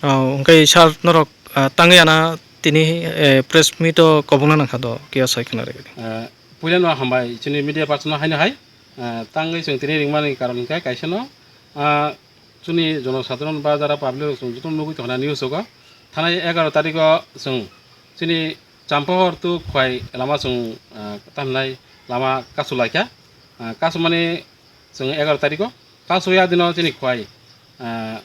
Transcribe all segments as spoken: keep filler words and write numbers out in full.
Oh, hwnkhe sir norok, ah, tangwi ana tini, eh, press meet o kobokna nangkha do, kiya sai khna rwgwi. Eh, puila no hambai chini media person no haino hai, eh, tangwi chwng tini ringmani karon hwnkhe kaisa no, ah, chini jono sadharon ba jara public rok chwng joto nugwi tongna news o thanai egaroh tarikh o chwng chini Champahor to Khwai lama chwng, ah, tamhinai lama kasu laikha. Ah, kasumani chwng egaroh tarikh o. Kasu ya dino chini Khwai, ah,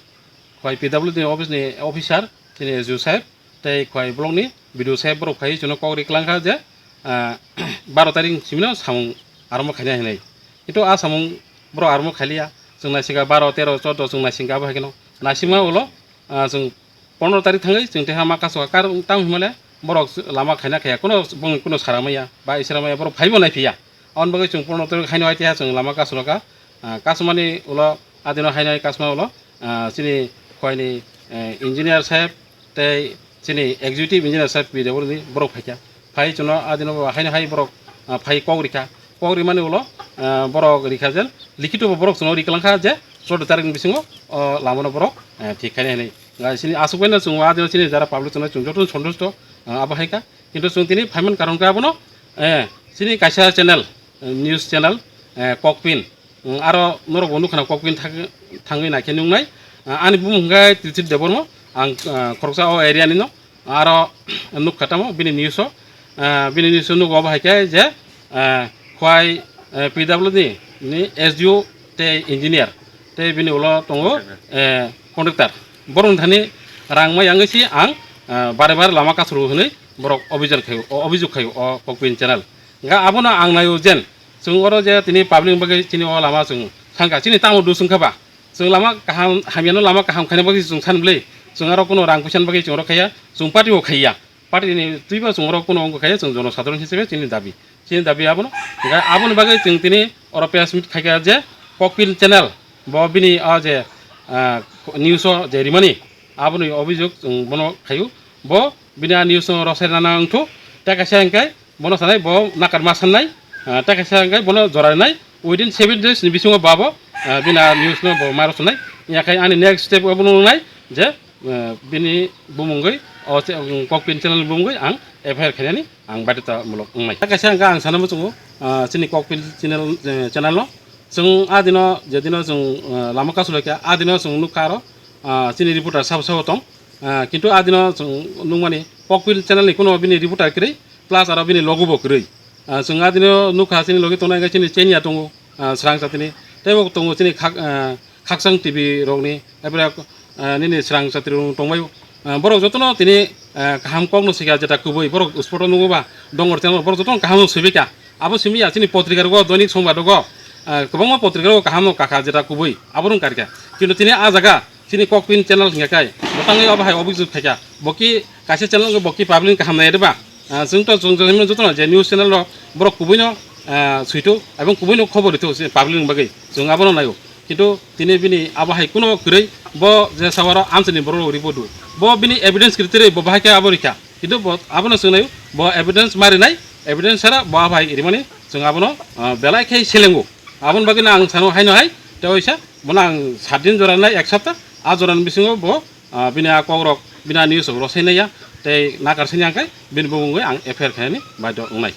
Khwai P W D ni office ni officer, chini S D O saheb, tei Khwai block ni B D O saheb borok phai chwngno kok ri kwlangkha je, ah, baro tarikh simino samung arombo khaina hinwi. Kintu a samung borok arombo khailiya. Chwng naisingkha baro, tero, chordo chwng naisingkha abo hai kheno. Naisingma ulo, ah, chwng pondro tarikh thangwi chwng teha ma kasu kar tang hwnmale borok lama khaina khaya, kuno bongni kuno saramaya ba isaramaya borok phaibo naiphiya. Aboni bagwi chwng pondro tarikh haino hai teha chwng lama kasu rwkha. Ah, kasumani ulo adino haino hai kasuma ulo, ah, chini Khwaini, eh, engineer saheb tei chini executive engineer saheb P W D ni borok phaikha. Phai chwngno adino bo haino hai borok, ah, phai kok rikha. Kok rimani ulo, ah, borok rikha je likhito bo borok chwngno ri kwlangkha je chordo tarikh ni bisingo o lamano borok, eh, thik khainai hinwi. Ga chini aswk baino chwng adino chini jara public chwngno chwng joto santusto, ah, abo hai kha. Kintu chwng tini phaiman karon khe abono, eh, chini kaisa channel, eh, news channel, eh, Kokpin. Mm, aro norok bo nukha na Kokpin thang-, thangwi naikhe nuknai. Ah, ani bumung hwnkhe Titri Debbarma. Ang, ah, khoroksa o area ni no. Aro nukha tamo bini news o. Ah, bini news o nugo abo hai khe je, ah, Khwai, eh, P W D ni S D O tei engineer tei bini ulo tongo, eh, contractor. Borok thani rang mai yangwi si ang, ah, bare bare lama kasuru hwnwi borok obijok khaio, o obijok khaio o Kokpin channel. Hwnkhe abono ang naio jen, chwng oro je tini public ni bagwi chini o lama chwng thangkha, chini tamo dusung kha ba? Chwng lama kaham, hamyano lama kaham khaina bagwi chwng san bwlwi, chwng aro kuno rang puisa ni bagwi chwng oro khaiya, chwng party o khaiya. Party ni twibo chwng oro kuno wngkha khaiya, chwng jono sadharon hisabe chini dabi. Chini dabi abono, hwnkhe aboni bagwi chwng tini oro press meet khaikha je Kokpin channel, bo bini o je, ah, news o je rimani, aboni obijok chwng bono khaio. Bo bini a news no rosai rana wngthu, tei kaisa hwnkhe bono sanai bo nakar ma sannai, ah, tei kaisa hwnkhe bono jora rinai within seven days ni bisingo babo, ah, bini a news no bo ma rosonai. Yakhai ani next step obo nungnai je, ah, bini bumungwi o che-, um, Kokpin channel bumungwi ang F I R khainani ang baidhota mulok wngnai. Tei kaisa hwnkhe ang sana muchungo, ah, chini Kokpin channel, eh, channel no chwng a dino, je dino chwng, ah, lama kasu laikha, a dino chwng nukha aro, ah, chini reporter sabo sabo tong. Ah, kintu a dino chwng nukmani Kokpin channel ni kuno bini reporter kwrwi, plus aro bini logo bo kwrwi. Ah, chwng a dino nukha chini logi tongnai hwnkhe chini chenya tongo, ah, Srang Chatini. Tei bo tongo chini khak-, ah, Khakchang T V rokni, epre, ah, nini Srang Chatri rok tongbaio. Ah, borok jotono tini, ah, kaham kokno swikha jeta kubui, borok spot o nukgo ba, dongor channel borok jotono kaham swibika. Abo simi ya chini potrika rogo, Doinik Songbadogo, ah, kwbangma potrika rogo kaham no kakha jeta kubui, abo rung karika. Kintu tini a jaga, chini Kokpin channel hingka kai, botangwi abo hai obijok khaika, boki kaisa channel wngkha boki public kaham nai rwba. Ah, chwng to chwng chwng jotono je news channel rok borok kubui no, ah, suitu, ebong kubui no khobor ritu se public ni bagwi chwng abono naio. Kintu tini bini abo hai kuno kwrwi, bo je sawaro amchini borok rok report o, bo bini evidence kwrwi twrwi bo bahai khe abo rikha. Kintu bo abono chwng naio, bo evidence ma rinai, evidence sara bo abo hai rimani chwng abono, ah, belai khe selengo. Aboni bagwi no ang sano haino hai, tei waisa bono ang saat din jora nai ek sapta, a jora ni bisingo bo, ah, bini a kok rok, bini a news rok rosai nai ya, tei nakar sini ang kai, bini bumungwi ang F I R khainani baidhota wngnai.